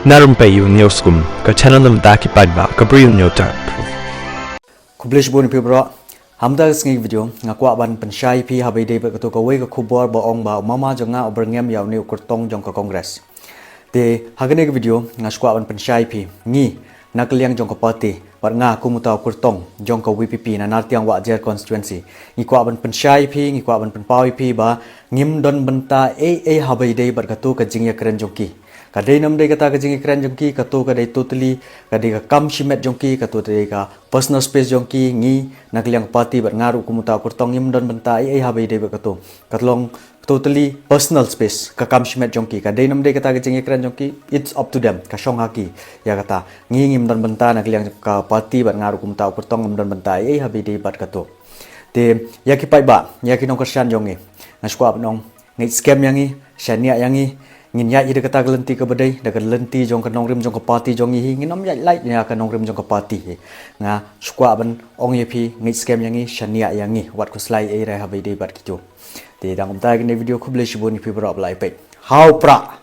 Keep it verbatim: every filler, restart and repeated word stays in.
Na rympei ïa u News Kum, ka channel na bynta ki paidbah, ka Bri u News Tap. Khublei shibun ïa phi baroh. Hamta ka sngi video nga kwah ban pynshai ïa phi haba ïadei bad kato kawei ka khubor ba ong ba u mama jong nga u byrngem ïa une u kyrtong jong ka Congress. Te ha kane ka video nga shu kwah ban pynshai ïa phi, ngi na ka liang jong ka party bad nga kum uta u kyrtong jong ka VPP na Nartiang Wahjer constituency, ngi kwah ban pynshai ïa phi, ngi kwah ban pynpaw ïa phi ba ngim don bynta ei ei haba ïadei bad kato ka jingïakren jong ki. Ka dei nam dei kata ka jingïakren jong ki, kato ka dei totally ka dei ka kam shimet jong ki, kato ka dei ka personal space jong ki. Ngi na ka liang party bad nga ruh kum uta u kyrtong ngim don bynta ei ei haba ïadei bad kato. Ka long totally personal space, ka kam shimet jong ki. Ka dei nam dei kata ka jingïakren jong ki, it's up to them, ka shong ha ki ïa kata. Ngi ngim don bynta na ka liang ka party bad nga ruh kum uta u kyrtong ngim don bynta ei ei haba ïadei bad kato. Te ïa ki paidbah, ïa ki nongkyrshan jong ngi, nga shu kwah ban ong, ngeit skhem ïa ngi, shaniah ïa ngi. Ngin ïaid ïa da kata ka lynti kaba dei, da ka lynti jong ka nongrim jong ka party jong ngi hi, ngin ym ïaid lait ïa ka nongrim jong ka party hi. Nga shu kwah ban ong ïa phi, ngeit skhem ïa ngi, shaniah ïa ngi, wat khuslai ei ei haba ïadei bad kito. Te dang kumta kane ka video, khublei shibun ïa phi baroh ba la ïa peit. Haw prah.